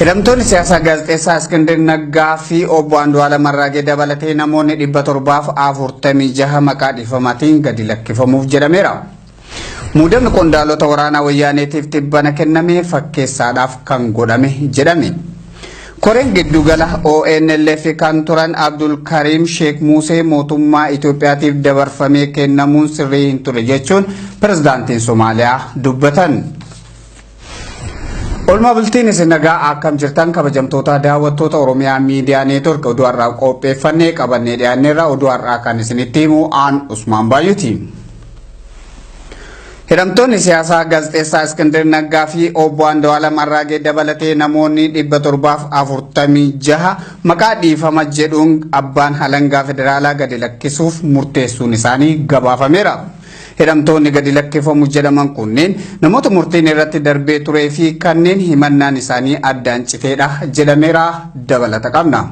Hidhamtoonni siyaasaa gaazexeessaa Iskindir Naggaa fi obbo Andu'aalam Arraagee dabalatee namoonni 746 maqaa dhiifamaatiin gadi lakkifamuuf jedhameera. Muudamni qondaalota waraanaa wayyaaneetiif tibbana kenname fakkeessaadhaaf kan godhame jedhame. Koreen giddugala ONLF kan turan Abdul Kariim Sheek Musee mootummaa Itoophiyaatiif dabarfamee kennamuun sirrii hin ture jechuun pirezidaantiin Somaaliyaa dubbatan. Oolmaa bultiin isin nagaa, akkam jirtan kabajamtoota daawwattoota Oromiyaa Miidiyaa Neetwork? Oduu har'aa qopheeffannee qabannee dhiyaanneerra. Oduu har'aa kan isinitti himu aan Usmaan Baay'uuti. Hidhamtoonni siyaasaa gaazexeessaa Iskindir Naggaa fi obbo Andu'aalam Arraagee dabalatee namoonni 746 maqaa dhiifama jedhuun abbaan alangaa federaalaa gadi lakkisuuf murteessuun isaanii gabaafameera. Hidhamtoonni gadi lakkifamu jedhaman kunneen namoota murtiin irratti darbee turee fi kanneen himannaan isaanii addaan citeedha jedhameera, dabalata qabna.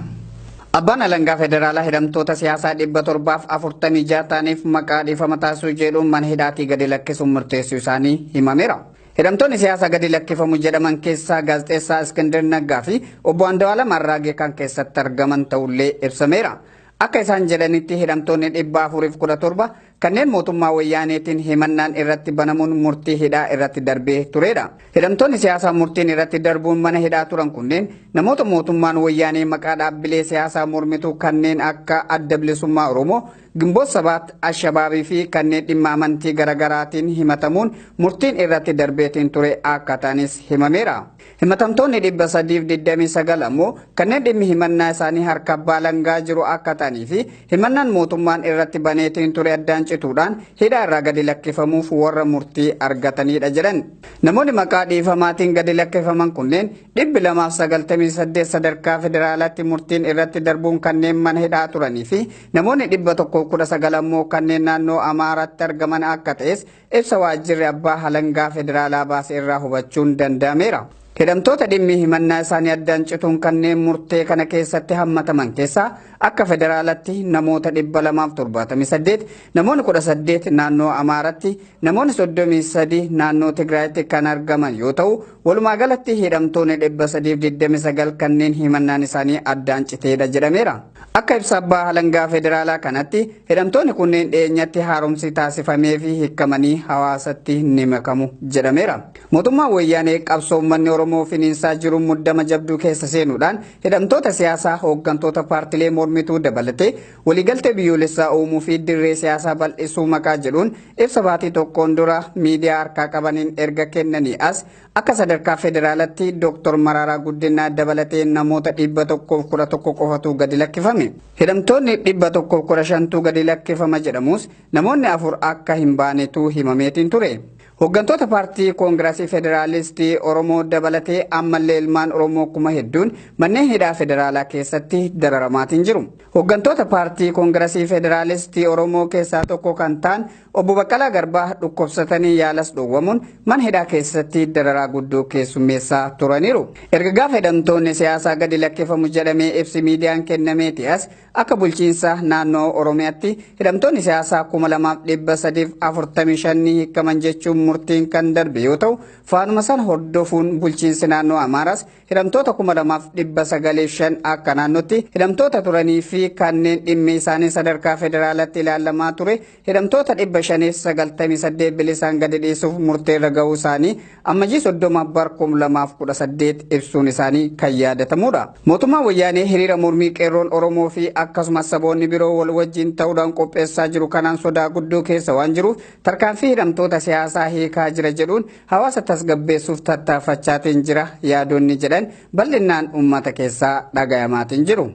Abbaan alangaa federaalaa hidhamtoota siyaasaa 746 ta'aniif maqaa dhiifama taasisuu jedhuun mana hidhaatii gadi lakkisuun murteessuu isaanii himameera. Hidhamtoonni siyaasaa gadi lakkifamu jedhaman keessaa gaazexeessaa Iskindir Naggaa fi obbo Andu'aalam Arraagee kan keessatti argaman ta'ullee ibsameera. Akka isaan jedhanitti, hidhamtoonni 417 kanneen mootummaa wayyaaneetiin himannaan irratti banamuun murtii hidhaa irratti darbee turedha. Hidhamtoonni siyaasaa murtiin irratti darbuun mana hidhaa turan kunneen namoota mootummaan wayyaanee maqaa dhaabbilee siyaasaa mormituu kanneen akka Adda Bilisummaa Oromoo, Gimboot Sabaat, Ashabaabii fi kanneen dhimma amantii garaagaraatiin himatamuun murtiin irratti darbeetiin ture akka ta'anis himameera. Himatamtoonni 329 ammoo kanneen dhimmi himannaa isaanii harka abbaa alangaa jiru akka ta'anii fi himannaan mootummaan irratti baneetiin ture addaan cituudhaan hidhaa irraa gadi lakkifamuuf warra murtii argatanidha jedhan. Namoonni maqaa dhiifamaatiin gadi lakkifaman kunneen 298 sadarkaa federaalaatti murtiin irratti darbuun kanneen mana hidhaa turanii fi namoonni 119 ammoo kanneen naannoo Amaaraatti argaman akka ta'es ibsa waajjirri abbaa alangaa federaalaa baase irraa hubachuun danda'ameera. Hidhamtoota dhimmi himannaa isaanii addaan cituun kanneen murtee kana keessatti hammataman keessaa akka federaalatti namoota 278, namoonni 18 naannoo Amaaratti, namoonni 33 naannoo Tigraayitti kan argaman yoo ta'u, walumaa galatti hidhamtoonni 329 kanneen himannaan isaanii addaan citeedha jedhameera. Akka ibsa abbaa alangaa federaalaa kanatti, hidhamtoonni kunneen dhiyeenyatti haaromsi taasifamee fi hiikamanii hawaasatti ni makamu jedhameera. Mootummaan wayyaanee qabsoo uummanni Oromoo finiinsaa jiru muddama jabduu keessa seenuudhaan hidhamtoota siyaasaa hooggantoota paartilee mormituu dabalatee waliigaltee biyyoolessaa uumuu fi dirree siyaasaa bal'isuu maqaa jedhuun ibsa baatii tokkoon dura miidiyaa harkaa qabaniin erga kennanii as akka sadarkaa federaalatti Dr. Mararaa Guddinaa dabalatee namoota 111 qofatu gadi lakkifame. Hidhamtoonni 115tu gadi lakkifama jedhamus namoonni 4 akka hin baanetu himameetiin ture. Hooggantoota paartii Koongirasii Federaalistii Oromoo dabalatee ammallee ilmaan Oromoo kuma hedduun manneen hidhaa federaalaa keessatti dararamaatiin jiru. Hooggantoota paartii Koongirasii Federaalistii Oromoo keessaa tokko kan ta'an obbo Baqqalaa Garbaa dhukkubsatanii yaalas dhowwamuun mana hidhaa keessatti dararaa guddoo keessummeessaa turaniiru. Erga gaafa hidhamtoonni siyaasaa gadi lakkifamu jedhamee ibsi miidiyaan kennameeti as akka bulchiinsa naannoo Oromiyaatti hidhamtoonni siyaasaa 2345 hiikaman jechuun murtiin kan darbe yoo ta'u, faanuma sana hordofuun bulchiinsi naannoo Amaaraas hidhamtoota 2905 akka naannootti hidhamtoota turanii fi kanneen dhimmi isaanii sadarkaa federaalaatti ilaalamaa ture hidhamtoota 598 bilisaan gadi dhiisuuf murteerra gahuu isaanii Ammajii 30 bar 2018 ibsuun isaanii kan yaadatamudha. Mootummaan wayyaanee hiriira mormii qeerroon Oromoo fi akkasumas saboonni biroo wal wajjin ta'uudhaan qopheessaa jiru kanaan sodaa guddoo keessa waan jiruuf tarkaanfii hidhamtoota siyaasaa hiikaa jira jedhuun hawaasa tasgabbeessuuf tattaafachaatiin jira yaadonni jedhan bal'inaan uummata keessaa dhagayamaatiin jiru.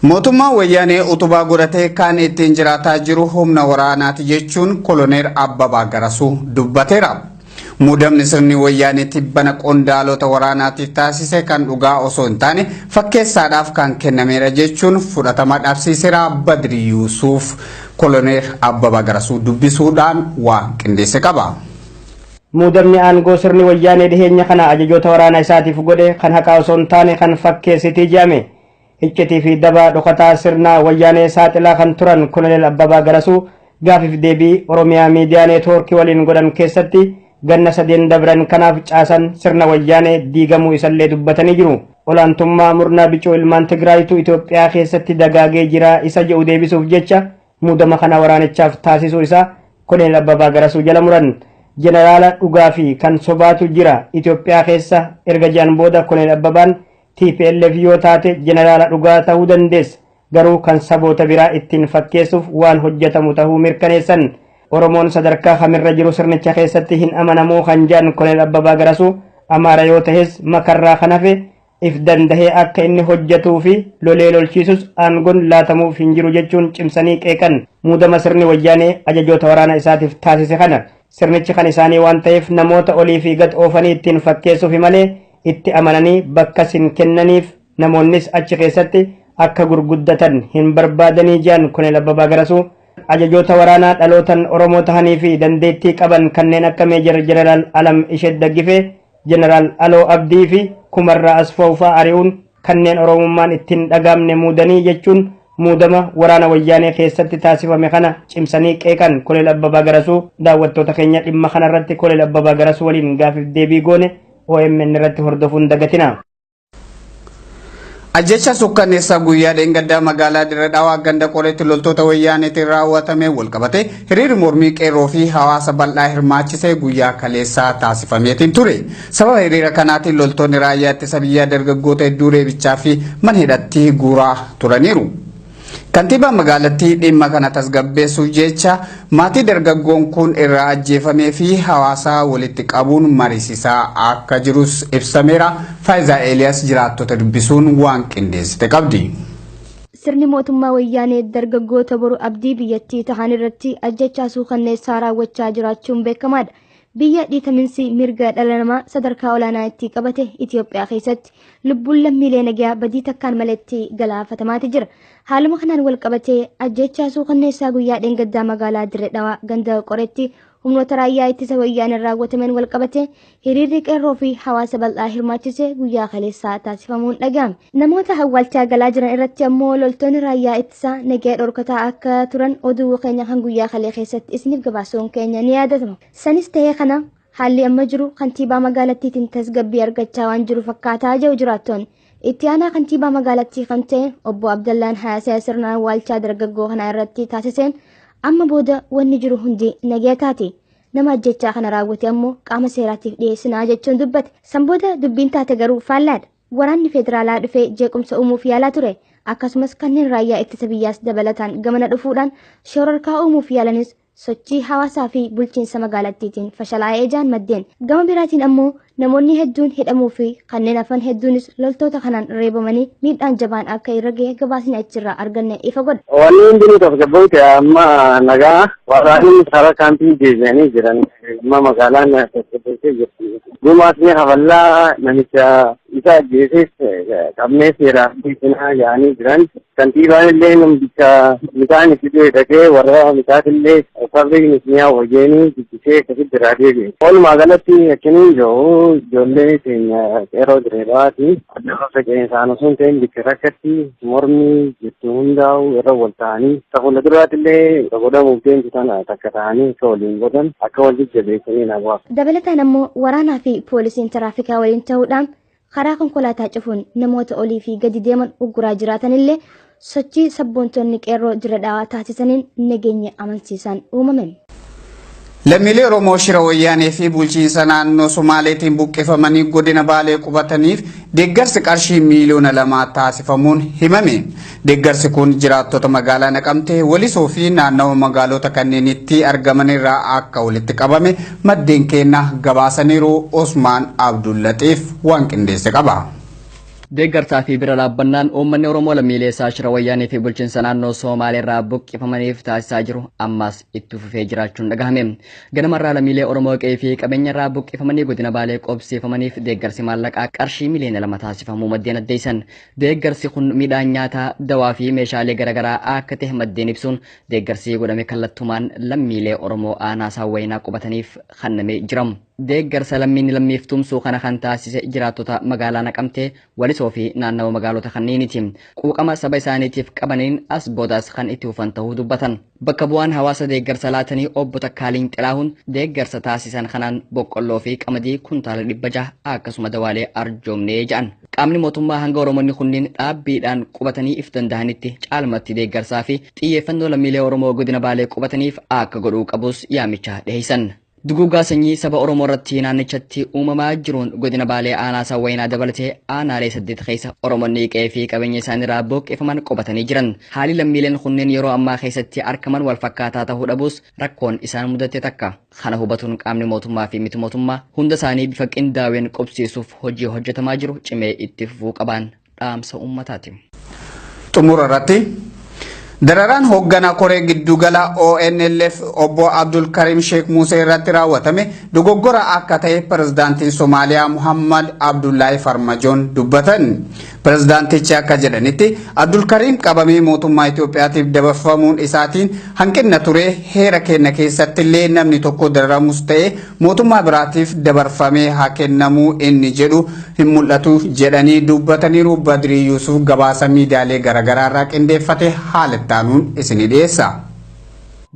Mootummaan wayyaanee utubaa godhatee kan ittiin jiraataa jiru humna waraanaati jechuun Koloneel Abbabaa Garasuu dubbateera. Muudamni sirni wayyaanee tibbana qondaalota waraanaatiif taasise kan dhugaa osoo hin taane fakkeessaadhaaf kan kennameera jechuun fudhatama dhabsiiseera. Badri Yuusuuf Koloneel Abbabaa Garasuu dubbisuudhaan waan qindeesse qaba. Muudamni aangoo sirni wayyaanee dhiheenya kana ajajoota waraanaa isaatiif godhe kan haqaa osoo hin taane kan fakkeessitii jedhame. Iccitii fi daba dhokataa sirna wayyaanee saaxilaa kan turan Koloneel Abbabaa Garasuu gaafiif deebii Oromiyaa Miidiyaa Neetwoorkii waliin godhan keessatti Ganna sadeen dabran kanaaf caasan sirna wayyaanee diigamuu isallee dubbatanii jiru. Olaantummaa murnaa bicuu ilmaan Tigraayitu Itoophiyaa keessatti dagaagee jira isa jedhu deebisuuf jecha muudama kana waraanichaaf taasisuu isaa Koloneel Abbabaa Garasuu jala muran. Jeneraala dhugaa fi kan sobaatu jira Itoophiyaa keessa erga jedhan booda Koloneel Abbabaan TPLF yoo taate jeneraala dhugaa ta'uu dandeessa, garuu kan saboota biraa ittiin fakkeessuuf waan hojjetamu ta'uu mirkaneessan. Oromoon sadarkaa kamirra jiru sirnicha keessatti hin amanamuu kan jedhan Koloneel Abbabaa Garasuu, Amaara yoo tahes makarraa kan hafe if dandahee akka inni hojjetuu fi lolee lolchiisus aangoon laatamuuf hin jiru jechuun cimsanii qeeqan. Muudama sirni wayyaanee ajajoota waraana isaatiif taasise kana sirnichi kan isaanii waan ta'eef namoota olii fi gad oofanii ittiin fakkeessuuf malee itti amananii bakka sin kennaniif, namoonnis achi keessatti akka gurguddatan hin barbaadanii jedhan Koloneel Abbabaa Garasuu. Ajajoota waraanaa dhalootan Oromoo tahanii fi dandeettii qaban kanneen akka Meejar Jeneraal Alam Isheet Daggifee, Jeneraal Aloo Abdii fi Kumarraa Asfaw fa'aa ari'uun kanneen Oromummaan ittiin dhagaamne muudanii jechuun muudama waraana wayyaanee keessatti taasifame kana cimsanii qeeqan Koloneel Abbabaa Garasuu. Daawwattoota keenya, dhimma kanarratti Koloneel Abbabaa Garasuu waliin gaafiif deebii goone OMN irratti hordofuun dagatina. Ajjecha sukkanneessaa guyyaa dheengaddaa magaalaa Dirre Dhawaa ganda Qoreetti loltoota wayyaaneetiin raawwatame walqabate hiriirri mormii qeerroo fi hawaasa bal'aa hirmaachisee guyyaa kaleessaa taasifameetiin ture. Sababa hiriira kanaatiin loltoonni raayyaa ittisa biyyaa dargaggoota hedduu reebichaa fi mana hidhatti guuraa turaniiru. Kantiibaan magaalattii dhimma kana tasgabbeessuuf jecha maatii dargaggoon kun irraa ajjeefamee fi hawaasa walitti qabuun mariisisaa akka jirus ibsameera. Faayizaa Eeliyaas jiraattota dubbisuun waan qindeessite qabdi. Sirni mootummaa wayyaanee dargaggoota boru abdii biyyattii tahan irratti ajjechaa suukanneessaa raawwachaa jiraachuun beekamaadha. Biyya dhiitaminsi mirga dhala namaa sadarkaa olaanaa itti qabate Itoophiyaa keessatti lubbuun lammiilee nagayaa badii takkaan maletti galaafatamaati jira. Haaluma kanaan wal qabatee ajjechaa suukanneessaa guyyaa dheengaddaa magaalaa Dirre Dhawaa ganda Qoreetti humnoota raayyaa ittisa wayyaaneen raawwatameen wal qabatee hiriirri qeerroo fi hawaasa bal'aa hirmaachise guyyaa kaleessaa taasifamuun dhaga'ame. Namoota awwaalchaa galaa jiran irratti ammoo loltoonni raayyaa ittisaa nagaya dhorkataa akka turan oduu keenya kan guyyaa kalee keessatti isiniif gabaasuun keenya ni yaadatama. Sanis ta'ee kana, haalli amma jiru kantiibaa magaalattiitiin tasgabbii argachaa waan jiru fakkaataa jiru jiraattoonni. Itti aanaa kantiibaa magaalattii kan ta'e obbo Abdallaan haasaa sirna awwaalchaa dargaggoo kanaa irratti taasiseen, amma booda wanni jiru hundi nagaya taati. Nama ajjechaa kana raawwate ammoo qaama seeraatiif dhiyeessinaa jechuun dubbate. San booda dubbiin taate garuu faallaadha. Waraanni federaalaa dhufee jeequmsa uumuuf yaalaa ture. Akkasumas kanneen raayyaa ittisa biyyaas dabalataan gamana dhufuudhaan shororkaa uumuuf yaalanis sochii hawaasaa fi bulchiinsa magaalattiitiin fashalaa'ee jaan maddeen. Gama biraatiin ammoo namoonni hedduun hidhamuu fi kanneen hafan hedduunis loltoota kanaan reebamanii miidhaan jabaan akka irra gahe gabaasni achirraa arganne ifa godha. Wanni hundinuu tasgabboofte, amma nagaa. Waraanni karaa kaampii deebi'anii jiran, amma magaalaan tasgabboftee jirti. Gumaas ni hafallaa, namicha isa ajjeeses qabnee seeraaf dhiisinaa jedhanii jiran. Kantiibaan illee namticha midhaan itti du'e dhaqee warra misaatillee farri ni hawwajeenii dubbisee akkasitti irraa deebi'e. Walumaa galatti akkiniin jiru ijoollee keenya qeerroo Direedawaati. Adda faffaca'insa osoo hin ta'in bakka rakkatti mormi jirtu hundaa'u irra wal ta'anii isa fuula duraatti illee godhamuuf deemtu tana takka ta'anii akka waliin godhan, akka wal jajjabeessanii naaf. Dabalataan ammoo waraanaa fi poolisiin tiraafikaa waliin ta'uudhaan karaa konkolaataa cufuun namoota olii fi gadi deeman ugguraa jiraatanillee, sochii sabboontonni qeerroo Dirre Dhawaa taasisaniin nageenya amansiisaan uumame. Lammiilee Oromoo shira wayyaanee fi bulchiinsa naannoo Somaaleetiin buqqifamanii godina Baalee qubataniif deeggarsi qarshii 2 miiliyoona taasifamuun himame. Deeggarsi kun jiraattota magaalaa Naqamtee, Walisoo fi naannawa magaalota kanneenitti argaman irraa akka walitti qabame maddeen keenya gabaasaniiru. Osmaan Abdullaxiif waan qindeesse qaba. Deeggarsaa fi bira dhaabbannaan uummanni Oromoo lammiilee isaa shira wayyaanee fi bulchiinsa naannoo Somaalee irraa buqqifamaniif taasisaa jiru ammas itti fufee jiraachuun dhagahame. Ganamarraa lammiilee Oromoo qe'ee fi qabeenya irraa buqqifamanii godina Baalee qobsiifamaniif deeggarsi maallaqaa qarshii 2 miiliyoona taasifamuu maddeen addeessan. Deeggarsi kun midhaan nyaataa, dawaa fi meeshaalee garaagaraa akka ta'e maddeen ibsuun, deeggarsi godhame kallattumaan lammiilee Oromoo aanaa Saawwayinaa qubataniif kennamee jira. Deeggarsa lammiin lammiif tumsuu kana kan taasise jiraattota magaalaa Naqamtee, Walisoo fi naannawa magaalota kanneeniiti. Quuqama saba isaaniitiif qabaniin as boodaas kan itti fufan ta'uu dubbatan. Bakka bu'aan hawaasa deeggarsa laatanii obbo Takkaaliin Xilahuun deeggarsa taasisan kanaan boqqolloo fi qamadii kuntaala 600 akkasuma dawaalee arjoomnee jedhan. Qaamni mootummaa hanga Oromoonni kunniin dhaabbiidhaan qubatanii if danda'anitti caalmatti deeggarsaa fi xiyyeeffannoo lammiilee Oromoo godina Baalee qubataniif akka godhuu qabus yaamicha dhiyeessan. Duguuggaa sanyii saba Oromoo irratti naannichatti uumamaa jiruun godina Baalee aanaa Sawwayinaa dabalatee aanaalee 8 keessa Oromoonni qe'ee fi qabeenya isaaniirraa buqqifaman qubatanii jiran. Haalli lammiileen kunneen yeroo ammaa keessatti argaman wal fakkaataa ta'uu dhabus rakkoon isaan mudate takka. Kana hubatuun qaamni mootummaa fi miti mootummaa hunda isaanii bifa qindaa'een qubsiisuuf hojii hojjetamaa jiru cimee itti fufuu qaban dhaamsa uummataati. Xumura irratti dararaan hoogganaa koree giddugala ONLF obbo Abdul Karim Sheikh Musee irratti raawwatame dogoggora akka ta'e pirezidaantiin Somaaliyaa Muhammad Abdullaahi Farmajoon dubbatan. Pirezidaantichi akka jedhanitti Abdul Karim qabamee mootummaa Itoophiyaatiif dabarfamuun isaatiin hanqina ture heera kenna keessatti illee namni tokko dararamus ta'e mootummaa biraatiif dabarfamee haa kennamuu inni jedhu hin mul'atu jedhanii dubbataniiru. Badrii Yuusuf gabaasa miidiyaalee garaagaraa irraa qindeeffate haala itti isinii dhiyeessa.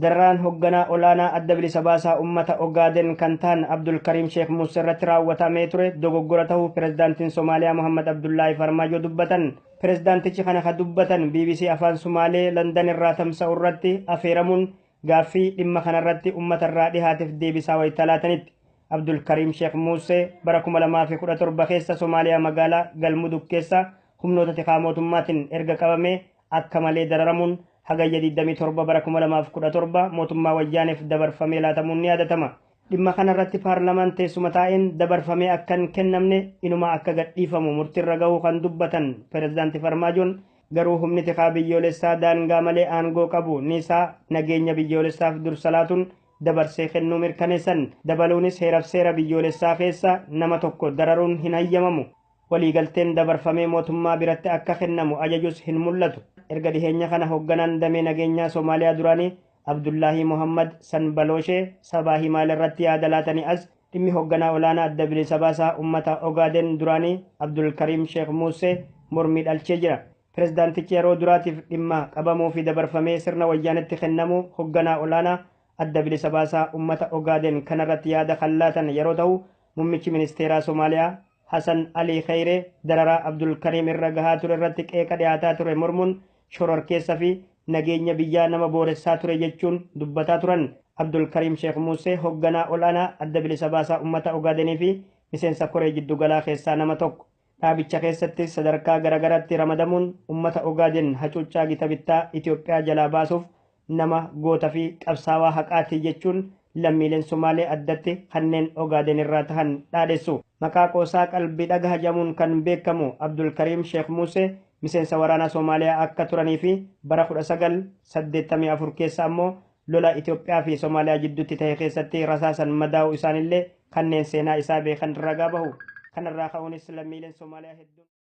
Dararaan hoogganaa olaanaa adda bilisa baasaa uummata Ogaaden kan ta'an Abdul Karim Sheekh Muuse irratti raawwatamee ture dogoggora ta'uu pirezidaantiin Somaaliyaa Muhammad Abdullaahi Farmaajoo dubbatan. Pirezidaantichi kana kan dubbatan BBC Afaan Sumaalee Landan irraa tamsa'u irratti affeeramuun gaaffii dhimma kanarratti uummata irraa dhihaateef deebisaa wayita laatanitti. Abdul Karim Sheekh Muuse bara 2017 keessa Somaaliyaa magaalaa Galmudug keessa humnoota tikaa mootummaatiin erga qabamee akka malee dararamuun hagayya 27 bara 2017 mootummaa wayyaaneef dabarfamee laatamuun ni yaadatama. Dhimma kanarratti paarlaamaan teessuma taa'een dabarfamee akka hin kennamne inuma akka gadhiifamu murtiirra gahuu kan dubbatan pirezidaanti Farmaajoon garuu humni tikaa biyyoolessaa daangaa malee aangoo qabu niisaa nageenya biyyoolessaaf dursa laatuun dabarsee kennuu mirkaneessan. Dabaluunis heeraaf seera biyyoolessaa keessa nama tokko dararuun hin hayyamamu. Waliigalteen dabarfamee mootummaa biratti akka kennamu ajajus hin mul'atu. Erga dhiheenya kana hoogganaan damee nageenyaa Somaaliyaa duraanii Abdullaahi Muhammad Sanbalooshee sabaa himaal irratti yaada laatanii as dhimmi hoogganaa olaanaa adda bilisa baasaa uummata Ogaaden duraanii Abdul Karim Sheekh Muusee mormii dhalchee jira. Pirezidaantichi yeroo duraatiif dhimma qabamuu fi dabarfamee sirna wayyaanetti kennamuu hoogganaa olaanaa adda bilisa baasaa uummata Ogaaden kanarratti yaada kan laatan yeroo ta'u muummichi ministeeraa Somaaliyaa Hasan Ali Khayre dararaa Abdul Karim irra gahaa ture irratti qeeqa dhiyaataa ture mormuun shororkeessa fi nageenya biyyaa nama booressaa ture jechuun dubbataa turan. Abdul Karim Sheekh Muusee hoogganaa olaanaa adda bilisa baasaa uummata Ogaadenii fi miseensa koree jiddugalaa keessaa nama tokko. Dhaabicha keessatti sadarkaa garaagaraatti ramadamuun uummata Ogaaden hacuuccaa gita bittaa Itoophiyaa jalaa baasuuf nama goota fi qabsaawaa haqaatii jechuun lammiileen Somaalee addatti kanneen Ogaaden irraa tahan dhaadessu. Maqaa qoosaa qalbii dhagaha jedhamuun kan beekamu Abdul Karim Sheekh Muusee miseensa waraanaa Somaaliyaa akka turanii fi bara 1984 keessa ammoo lola Itoophiyaa fi Somaaliyaa jidduutti ta'e keessatti rasaasan madaa'uu isaanillee kanneen seenaa isaa beekan ragaa bahu. Kanarraa ka'uunis lammiileen Somaaliyaa hedduun.